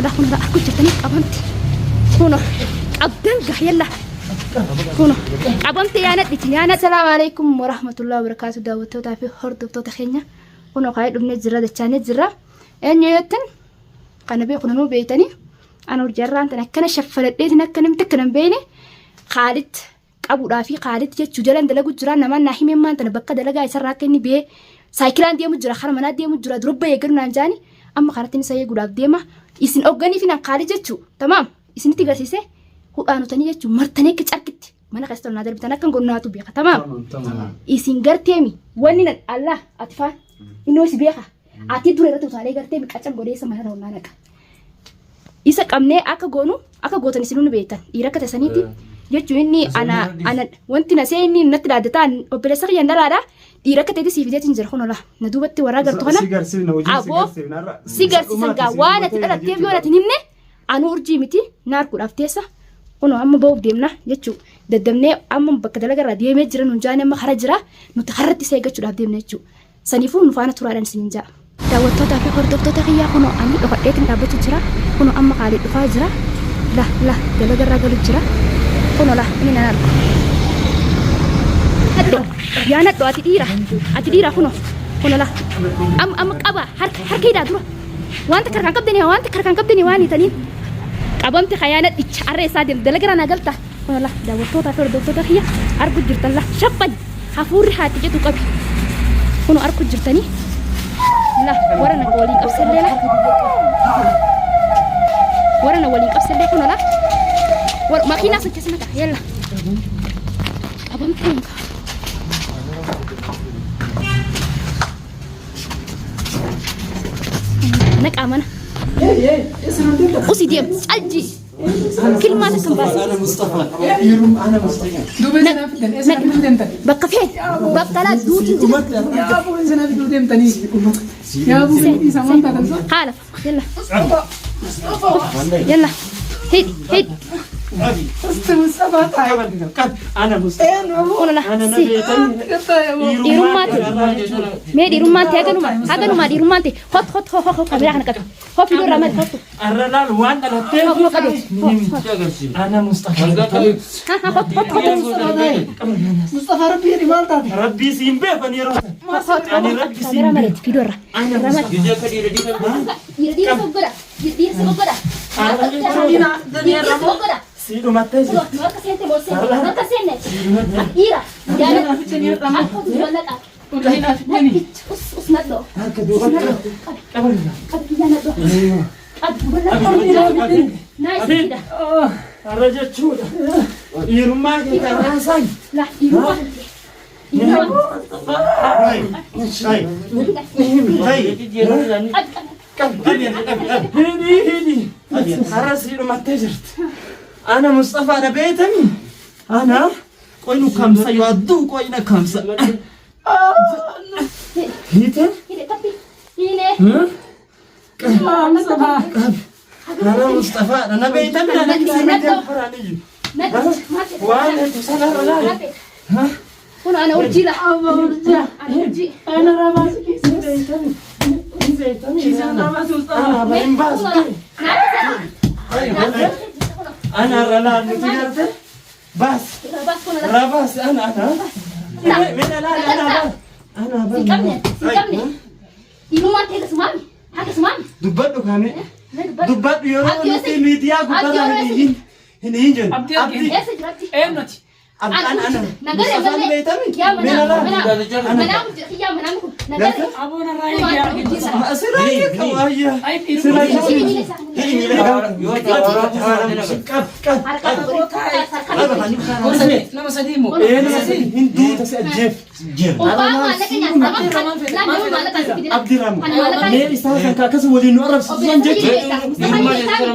Kunoo laa kunoo laa argu jirtanii qabamte. Kunoo qabdan gaa yalla. Kunoo qabamte yaa nadhiti yaa nadhiti. Assalaamu alaikum warahmatullahi wabarakatuh daawwattootaa fi hordoftoota keenya. Kunoo kaayee dhufnee jirra dachaanee jirra. Eenyu jettan kana beeku nanuu beeytanii. Ana hojjarraan tan akkana shaffaladheetiin akka namti akkana hin beeyne Kaalid qabuudhaa fi Kaalid jechuu jalan dalagu jira namaan naa himeen maan tana bakka dalagaa isarraa akka inni bee saayikilaan deemu jira kara manaa deemu jira dura bahee eeggadhu naan jaani amma karatti inni isa eeguudhaaf deema isin hogganii fi naan Kaalid jechuu tamaam isinitti garsiise hudhaanotanii jechuu martanii akka carkitti mana keessa tolnaa darbitan akka hin godhu beeka tamaam isin garteemi wanni nan Allah ati faan innoo si beeka Ati dura irratti utaalee gartee miqacan godhee isa mana roonnaa naqa. Isa qabnee akka goonu akka gootan isin nu beektan dhiira akka tasaniiti jechuun inni ana ana wanti na see inni natti dhaaddataa obboleessa kiyyan dhalaadha dhiira akka ta'etti siif fideetiin jira kun ola na duubatti warraa gartu kana Si garsiifna hojii si aboo garsiifna har'a. si garsiisan gaa waan ati dhalatteef yoo ati hin himne anu urjii miti na arguudhaaf teessa kunoo amma ba'uuf deemna jechuu daddabnee amma bakka dalagarraa deemee jira nun jaane amma kara jira nuti karratti isa eeggachuudhaaf deemna jechuu Saniifuu nu faana turaadhaan isiniin ja'a. Daawwattootaa fi hordoftoota kiyyaa kunoo ani dhokadheetiin dhaabbachuu jira. Kunoo amma Kaalid dhufaa jira. La la dalagarraa galu jira. Kunoo la inni nan argu. Nadho yaa nadho ati dhiira ati dhiira kunoo kunoo la amma amma qaba harka harka hidhaa dura. Wanta karkaan qabdanii wanta karkaan qabdanii waan hiitaniin qabamte kayaa nadhicha arra isaa deemte dalagarraa naa galta. Kunoo la daawwattootaa fi hordoftoota kiyya argu jirtan la shaffani. Hafuurri haati jedhu qabi. Kunu arku jirtanii. La warra na waliin qabsellee la. Warra na waliin qabsellee kuno la. War makiinaa sun keessa naqa yalla. Qabamtee hin Naqaa mana. Usi deem calji. Kilmaa takka hin baasin. Ana Mustafa. Dhiirum ana Mustafa. Duuba isin fidan eessa fiduu deemtan? Bakka fee bakka laa duutiin jira. Yaa buu isin fiduu deemtanii? Yaa buu isa waan taatan sun? Haala yalla yalla hidhi hidhi Mustafa taa'e. Ana Mustafa. Ola la Ana si nabeetanii. dhiirummaa ta'e mee dhiirummaan ta'e haganuma haganuma dhiirummaan ta'e hot hot hot hot kameraa kana qabi hot fiduu irraa mali hot Arra laal waan dhalatteef hot hot qabi hot ana Mustafa. hot hot hot Mustafa Rabbii jedhi maal taate? Rabbii siin beekan yeroo sana. hot Ani rabbi siin kameraa mali fiduu irraa Ana irraa mali Mustafa. dhiira dhiira soggoda dhiira soggoda dhiira soggoda Sii dhumattee jirti. Nu akka seente moo seente nu akka seenne dhiira jaalladhu akka dubbannaqaa Nadhicha us us nadhoo Harka duuba qabi. qabi kiyyaa nadhoo qabi dubbannaqaa naa isa fida Arra jechuudha. Dhiirummaa kee karaan san. la dhiirummaa dhiirummaa qabi qabi Hidhii hidhii. Har'a sii dhumattee jirti. Ana Mustafa na beektanii? Ana qoy nu kamsa yoo adduu qoy na kamsa. Hiite? hidhe qabbi hiinee Ana Mustafa na beektanii? Ana kisii miti afuraanii. Waan hedduu sanarra laala. Kun ana urjii la ana urjii Ana hin baasu. Ana irra laal nuti garte. Baas. Rabaas ana ana. Mena laal ana baas. Ana Si baas. qabne si qabne dhiirummaan ta'e akkasumaan akkasumaan Dubbadhu kaame. Dubbadhu yeroo nuti miidiyaa gubbaarraa hin iyyin. Hin iyyin jennu. Abdii argee. eessa jiratti Eenyuti? Abdii ana ana. Nagare Mustafaan malee beektami? yaa Mena manaa laal. manaa manaa kiyyaa manaa kun nagare Aboon irraa eegee argite. Asirraa eegee waayyaa. Ay dhiirummaa. Qab qab. Nama sadii immoo. Hinduuta si ajjeef. Abdii Ramu. Mee isaa kan akkas waliin nu arrabsiisan jechuudha.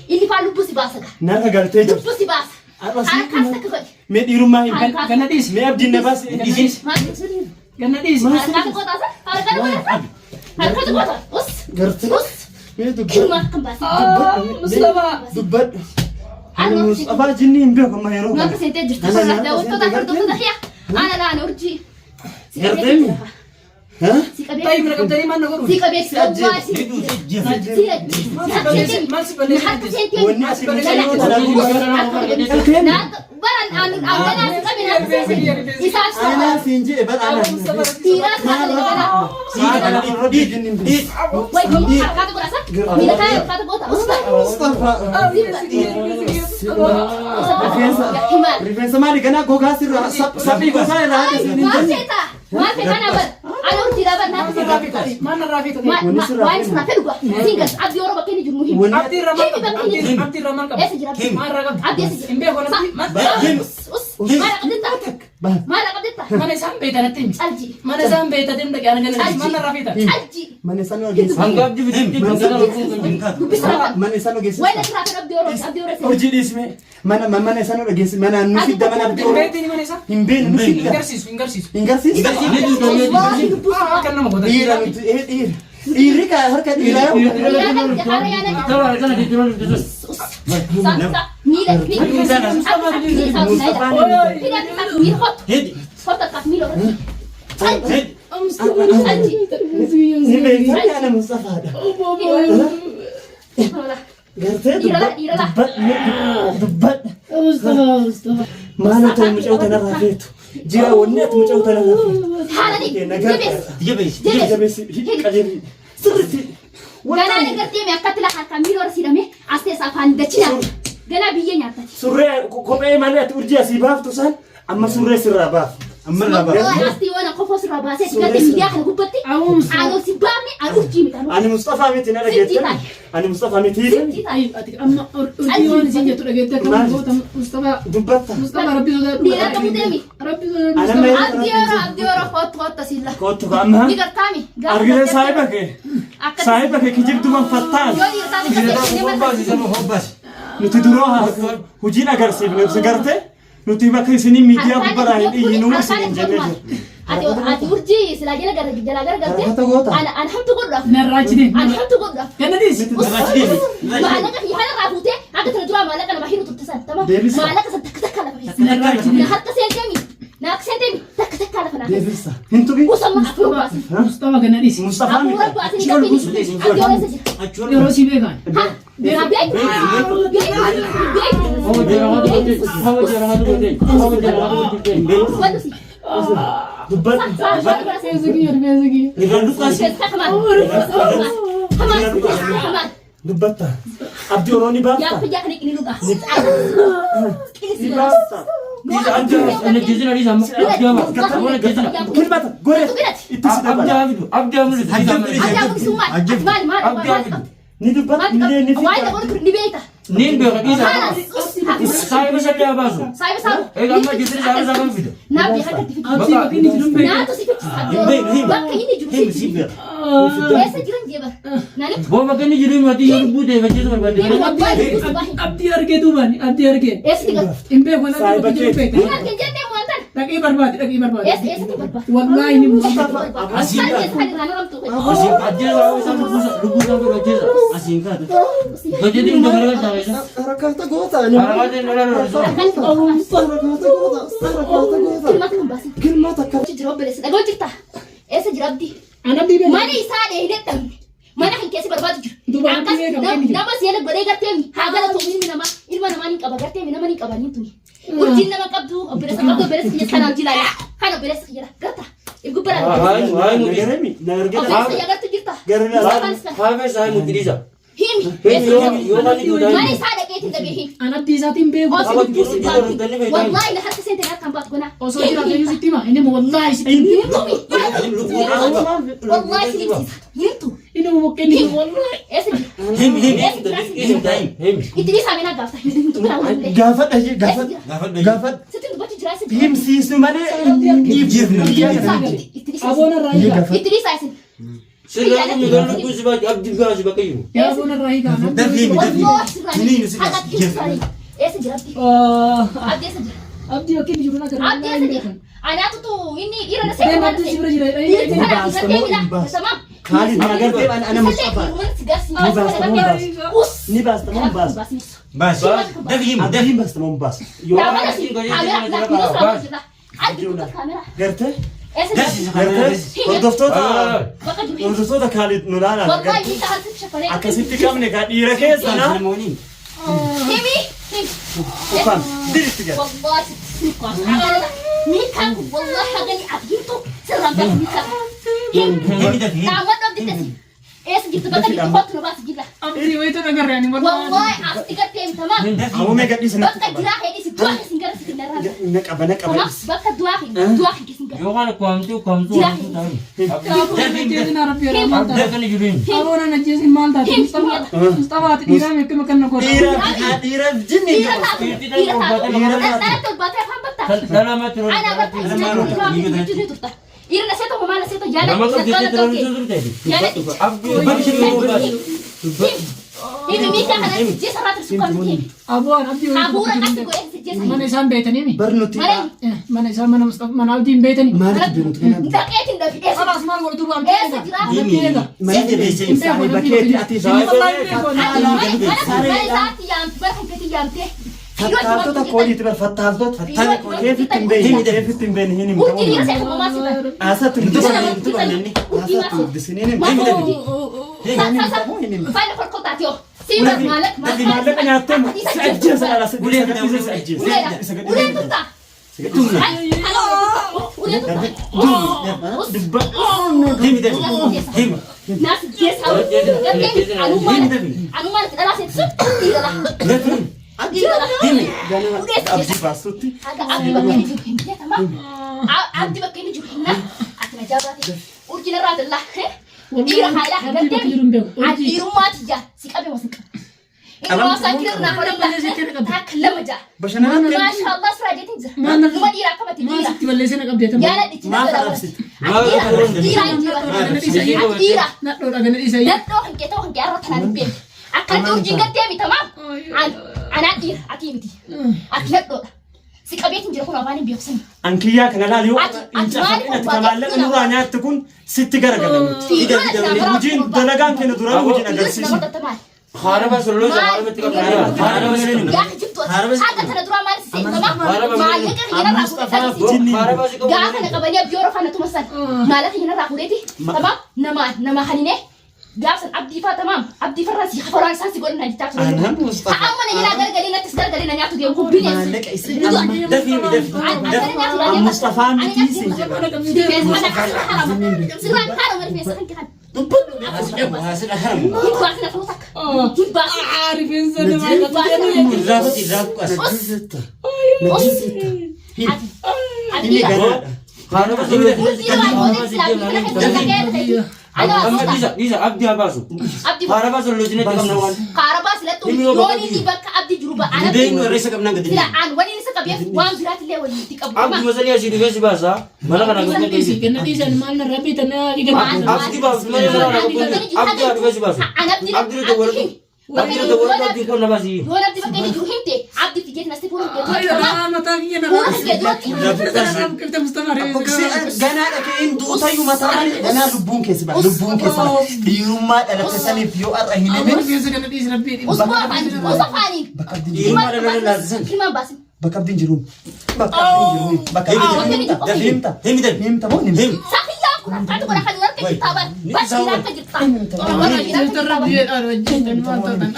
Inni faa lubbuu si baasa gaa. Narra galtee jirti. Lubbuu si baasa. Harkaas takka godhi. Mee dhiirummaa hin Ganna dhiisi. Mee abdiin na baasi. Ganna dhiisi. Harkaas godhaasa. Harkaas godhaasa. Harkaas godha. Us. Gartee. Us. Mee dubbadhu. Kilma kan baasa. Mustafa. Dubbadhu. Ani Mustafaa jinni hin beeku amma yeroo Nu kana. akka seentee jirti. Daawwattoota hordoftoota kiyya. Ana laana urjii. Gartee mi? Si qabee. Taa'ii mana qabdanii maal na godhu? Si qabee Si ajjeesu. si Maal si balleessi? Harka seentee. Wanni asii mucayyoo tanaa Baran aan ganaa si qabe na seente. Isaaf Anaa siin jedhe bar anaa. Dhiiraas haala ganaa. Wai harkaata godhasa. Miila kana harkaata goota. Usta. Mustafa. Rifeensa. Himaal. Rifeensa maali ganaa gogaa sirraa saphii gogaa irraa haadha siin hin Maal jenne. feeta? Maal feeta na bar? Ana urjiidha bar naaf Maal narraa feeta? Maal narraa feeta? Waan sirraa fedhu gaa. Singas abdii yeroo bakka inni jiru nu himi. Wanni Abdii irraa maal qabda? Abdii irraa maal qabda? Eessa jira abdii? Maal irraa qabda? Abdii eessa jira? Hin beeku natti. Maal? Us. Maal qabdetta? Maal qabdetta? Mana isaan beekta natti himi. Calji. Mana isaan beekta deemta qiyana gana. Maal narraa feeta? Calji. Mana isaan ogeessa. Dubbisa. Mana isaan ogeessa. Waan sirraa fedhu abdii yeroo abdii yeroo. Urjii dhiisme. Mana mana isaan ogeessa. Mana nu fidda mana abdii. Hin beekti mana isaa? Hin beeknu nu Hin fidda. garsiisu hin garsiisu. Hin garsiisu. Wallaahi dubbisu. Akka nama goota. Dhiira nuti ee dhiira. Dhiirri ka harka dhiiraa yoo. Miila miila miila Ni beektan ana Mustafaadha. Gartee dubbadha dubbadha. Maal otoo mucaa tanarraa feetu. Jira wanni ati mucaa tanarraa feetu. Jabeessi qajeelii sirriitti. Ganaa nagartee mi akkatti lafa harkaan miila warra siidhame as teessa afaan dachina. Ganaa biyyee nyaattati. Surree kophee malee ati urjii asii baaftu san amma surree sirraa baaf. Asti waan kofoo sirraa baasee ati gartee miidiyaa kana gubbatti aanoo si baafne aan urjii miti. Ani Mustafaa miti na dhageettan. Ani Mustafaa miti. Sirtii taa'e. Ati amma urjii waan isin jettu dhageette akka goota Mustafaa Dubbatta. Mustafaa rabbi sodaadhu. Dhiira qabu deemi. Rabbi sodaadhu. Ana mee Abdii yeroo abdii yeroo kootu kootu siilla. kootu amma. Ni gartaami. Argite saahiba kee. Saahiba kee kijibduman fattaan. Yoo dhiira taate akkasii Nuti duroo hojiin agarsiifne si garte nuti bakka isinii miidiyaa gubbarraa hin dhiyyinuu isin hin jenne jirra. Ati ati urjii silaa jala gara jalaa gara galte. Harkata goota. Ana ana hamtu godhuudhaaf. Narraa achi deemi. Ana hamtu godhuudhaaf. Ganna dhiisi. Maallaqa yaada irraa fuutee akka tana duraa maallaqa nama hiru turte san tamam. Deebisa. Maallaqa san takka takka lafa keessa. Narraa achi Na deemi. harka seenteemi. Na harka seenteemi takka takka lafa naa keessa. Deebisa. Hin tuqi. Usamma afur baasi. Mustafaa ganna dhiisi. Mustafaa Afur miti. baasi ni gabbini. Abdii yeroo eessa jira? Yeroo si beekan. Ha? Na beektu? Beektu? Beektu? Beektu? Wanti si. Dubbadhu. Sa sa sa Rifeensa kiyya rifeensa kiyya. sa kamaan. Kamaan. Kamaan. Dubbatta. Abdii yeroo ni Yaa baafta. fayyaa kana inni dhugaa. Ni baafta. Kilbata gore itti si dabala. Ni dubbatta ni ni Waa'ee fidda. dabalu ni beekta. Naaf beekaa itti fidu. Abdii bakka inni jiru hin beeku. Naatu si fichisa. Bakka inni jiru si fichisa. Eessa jiran jee bara. Naanitti. Abdii argee duubaan abdii argee. Eessatti galta? Hin beeku abdii bakka jiru hin beeku. Ni argin jennee waan tana. Dhaqii barbaade dhaqii barbaade. Eessa eessatti barbaada? Wallaahi ni Mustafa. Kan keessa kan irraa naramtu. Harakaata goota. Harakaata goota. Harakaata goota. Kilmaata kan baasin. Kilmaata akka. Jira obboleessa dhagoo jirta. Eessa jira abdii? An abdii beeku. Mana isaa dheedee dhabne. Mana kan keessa barbaadu jira. Duuba Akkas abdii beekama inni jiru. nama seela godhee gartee haa galatu ilmi namaa ilma namaa ni qaba gartee nama ni qaba ni tuni. Urjiin nama qabdu obboleessa qabdu obboleessa kiyya kana hojii laala. Kan obboleessa kiyya garta. Gubbara. Nagaremi. Nagargee. Obboleessa kiyya gartu jirta. Garee. Himi. Mana isaa dhaqeetiin dhabee himi. An abdii isaatiin beeku. Osoo dubbisu baatu. Wallaahi na harka seente kan baatu gona. Osoo jiraate iyyuu sitti hima. Inni wallaahi sitti hima. Himtumi. Wallaahi si himsiisa. Himtu. Inni boqqee inni jiru wallaahi. Eessa jira? Itti dhiisaa minaa gaafta. Himtu biraa wallee. Gaafadha gaafadha. Gaafadha. Sitti dubbachuu jira eessa jira? Himsiisnu malee dhiifnu. Itti dhiisaa. Aboon irraa hiikaa. Itti dhiisaa isin. Yaa aboon irraa hiikaa. Wallaahi sirraa. Haqatti himsiisaa. Eessa jira abdii? Abdii eessa jira? Abdii bakka inni jiru na gara. Abdii eessa jira? Anaatutu inni dhiira na seera Deem maal abdii si ta'e? bira jira. Dhiirri kana gartee mila. Tamam. Kaalid na gartee ana Mustafaa. Ni baasta moo hin baastu? Ni baasta moo hin baastu? Abdiin baasta moo hin baastu? Yoo gartee Eessa jira? Gartee hordoftoota Bakka jiru himi. hordoftoota Kaalid nu laalaa Wallahi gartee miikaa harsiif shafaree. akkasitti qabne kaa dhiira keessa na Himi. Himi. ukkaan diritti gala. Wallahi sitti kwaasa. Miikaan kun wallahi hagani ati himtu sirraan beeku miikaan. Himi. Daawwadhu abdi tasi. Eessa jirtu bakka jirtu kottu nu baasi jilla. Abdii wayitu nagarre ani wallahi. Wallahi asitti gartee himtamaa. Ammoo mee gadhiisi natti Bakka qaba. jiraa keetii si du'aa keessin gara si narraa. Na qaba na qaba Tamaam dhisi. bakka du'aa kee du'aa kee keessin gara. Aboo na ajjeesin rabbi jedhaa maal taate? Aboo na ajjeesin maal taate? Mustafaati dhiiraa meeqa meeqa na godha? Dhiiraaf dhiiraaf jinni Dhiira taatu dhiira taatu. Dhalatti ol baatee afaan battaa. Ana bakka isin du'aa kee jechuun turta. Dhiira na seeto maal na seeto yaada yaada Himi miikaa kana jeesa irraa tursu kan himi. Aboo an abdii wayitu Hafuura bakka qatti jiru godhee si jeesa. Mana isaan beetanii mi? Bar nuti Malee Mana isaan mana Mustafa mana abdiin beetanii? maaliif beeknu kana dhaqeetiin dhafi eessa Khalaas maal godhu duuba abdii eessa eega? jira? Abdii eega. mana jabeessee isaanii bakkeetti ati Wallahi beeku Ati mana mana isaatti yaamte bara kan keetti yaamte. fattaaltota kooliiti bar fattaaltota keefitti hin beekne keefitti hin beekne hin himtamu. Urjii dhiira seetu mamaa si bara. Asatti hin Urjii dubbisiniin hin Faayila kolkoltaati yoo. Siima maallaqa Maallaqa nyaattee si ajjeesa dhala si gadhiisa si ajjeesa. Isa Uleen gadhiisa. turtaa. Si gadhiisa. Uleen turtaa. Dubba. Naas jeessa gartee anummaan anummaan itti dhalaa seetu sun dhiira laha. Dhiira laha. Abdii baasutti. Haga abdi bakka inni jiru hin beekama. Abdi bakka inni jiru hin ati na jaabaate. Urjii narraa dallaa. Dhiira haala Abdii bakka jiru hin beeku. Ati dhiirummaa tiyya si qabe moo si qabe. Inni saa kira naa hodhan takka lama ja'a. Bashannanatti Maasha Allah suuraa jeetiin jira. Maal na- Numa dhiira akkamati Maal dhiira. sitti balleessee na qabdee tamma? Yaala dhichi Maaf na arrabsite? Dhiira dhiira Nadhoo dhiira. dhagana dhiisa. Nadhoo kan kee ta'u kan kee arra tanaan hin beeku. Akkanatti urjiin gartee mitamaa. Anaan dhiira ati miti. Ati nadhoodha. Si qabeetiin jira kun afaan hin beeku sani. Ankiyyaa kana laal yoo Ati- hin ati cafaqin maaliif ati ka maallaqa nurraa nyaattu kun sitti garagala nuti. Hojiin dalagaan keenya duraan hojiin agarsiisu. Gaafa na qabanii abdii hora faana tumasan maallaqa hinarraa fuudheeti tamaam nama nama hanine gaafsan abdii faa tamaam abdii farraa si hafaraan isaan si godhan jechaa ture. Anaan Mustafa. Amma na jalaa garagalee nattis garagalee na nyaatu deemu kun bineensi. Maallaqa isin amma Mustafaa miti sin jedha. Sirraan haala rifeensa kan kan. Hin baasina ta'uu takka. Hin baasina. Rifeensa namaa Ati ati Inni dhiira. ganaadha. Urjii waan gooteef silaa fi kana keessa dhaqee Ana abdii kaarabaa silattu yoon inni bakka abdii jiru ba ana sila an waliin isa qabeef waan biraatillee waliin itti qabu. Dhiisi kenna dhiisan maal narraa beektan na An abdii yoon abdii bakka inni jiru himte abdii fijeet nasti fuula himte. Mataa kiyya narraa Fuula himte duratti. Mustafa Ganaadha kee hin duutayyuu mataa ganaa lubbuun keessa ba'a lubbuun keessa ba'a dhiirummaa dhalatte saniif yoo har'a hin himin Rifeensa kana dhiisi rabbii. Usuma afaaniin osoo afaaniin. bakka abdiin jiru Himaan baasin. bakka abdiin jiru bakka abdiin jiru bakka abdiin jiru himta himta moo himta Sakiyyaan kun akkaatu godha kan warra jirtaa bar. Bakki akka jirtaa. Warra Rifeensa rabbii jedhaan hojjetan maal taatan.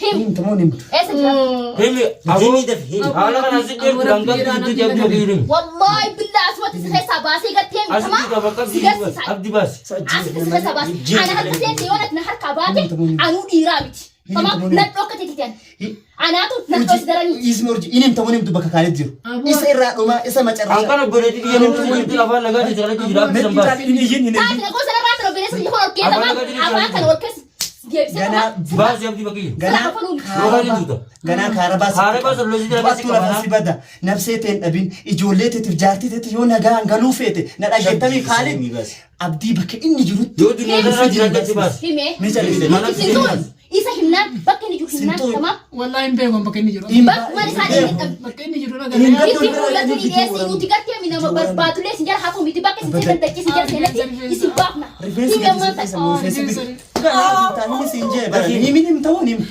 Him. himta moo himta Eessa jira? Wallahi billah asumatti si keessaa baasee gartee mitamaa si garsiisa. Asitti si keessaa baasee. Ana harka seente yoo na harkaa baate anuu dhiiraa miti. Tamam nadhoo akka teetiiti ani. Anaatu nadhoo si daranii. Ismi urji inni himta moo himtu bakka kaanit jiru isa irraa dhumaa isa macarrasha Taate na gosa narraa tana obboleessa kiyya kun ol kee tamam afaan kana ol keessa deebisee Ganaa tamam. ganaa ganaa kaarabaa Battuu lafa si bada nafsee teen dhabin ijoollee teetiif jaartii teetiif yoo nagaan galuu feete na dhageettamii Kaalid abdii bakka inni jirutti Himee. ni calise. Sintuun isa himnaan bakka inni jiru himnaan tamam. Wallahi hin beeku bakka inni jiru. Bakkuma isaa inni dhabe. Bakka inni jiru Hin nagaa. Itti mul'atu ni dhiyeessi nuti gartee mi nama barbaadulee isin jala hafuu miti bakka isin seenan dachee isin jala seenatti isin baafna. Rifeensi Himee gadi maal si ta'a? rifeensi gadi. Ganaa hin siin jee bara ni min himta moo ni himta.